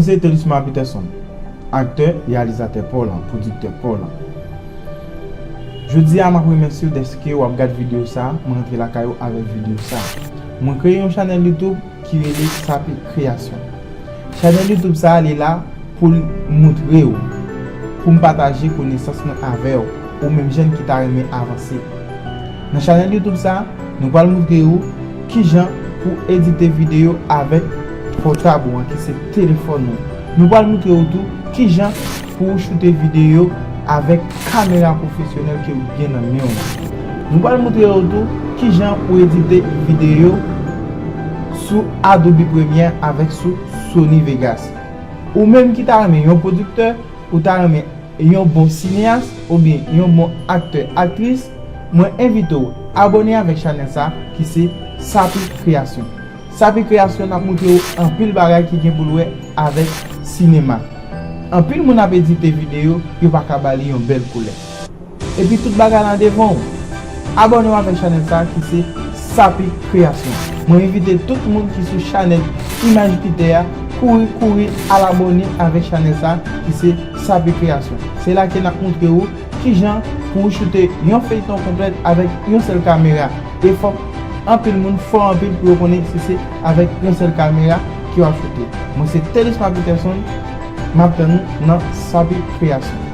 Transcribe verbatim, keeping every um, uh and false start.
Se Telisma Peterson, aktè, reyalizatè pa w lan, pwodiktè pa w lan. Jodi a, m ap remèsye w dèske w ap gad videyo sa a, mwen rantre lakay ou avèk videyo sa a. Mwen kreye yon chanèl YouTube ki rele Sapi Kreyasyon. Chanèl YouTube sa a, li la pou l moutre w, pou m pataje konesans mwen avè w, ou menm jèn ki ta renmen avanse. Nan chanèl YouTube sa, nou pral moutre ou kijan pou edite videyo avèk pòtab ou an, ki se telefòn ou. Nou pral moutre ou tou kijan pou ou choute videyo avèk kamera pwofesyonèl ke ou gen nan men w. Nou pral moutre ou tou kijan pou edite videyo sou Adobe Premiere avèk sou Sony Vegas. Ou menm ki ta renmen yon pwodiktè, ou ta renmen yon bon sineyas oubyen yon bon aktè, aktris, mwen envite w abòne avèk chanèl sa ki se Sapi Kreyasyon. Sapi Kreyasyon ap moutre w anpil bagay ki gen pou l wè avèk sinema. Anpil moun ap edite videyo, yo pa ka ba li yon bèl koulè. Epi tout bagay la devan w. Abòne w avèk chanèl sa ki se Sapi Kreyasyon. Mwen envite tout moun ki sou chanèl Imaj Piter a, kouri, kouri al abòne avèk chanèl sa ki se Sapi Kreyasyon. Se la ke n ap moutre ou kijan pou ou choute yon feyton konplèt avèk yon sèl kamera. E fòk anpil moun fò anpil pou yo konnen si se avèk yon sèl kamera ke w ap choute. Mwen se Telisma Peterson, m ap tann ou nan Sapi Kreyasyon.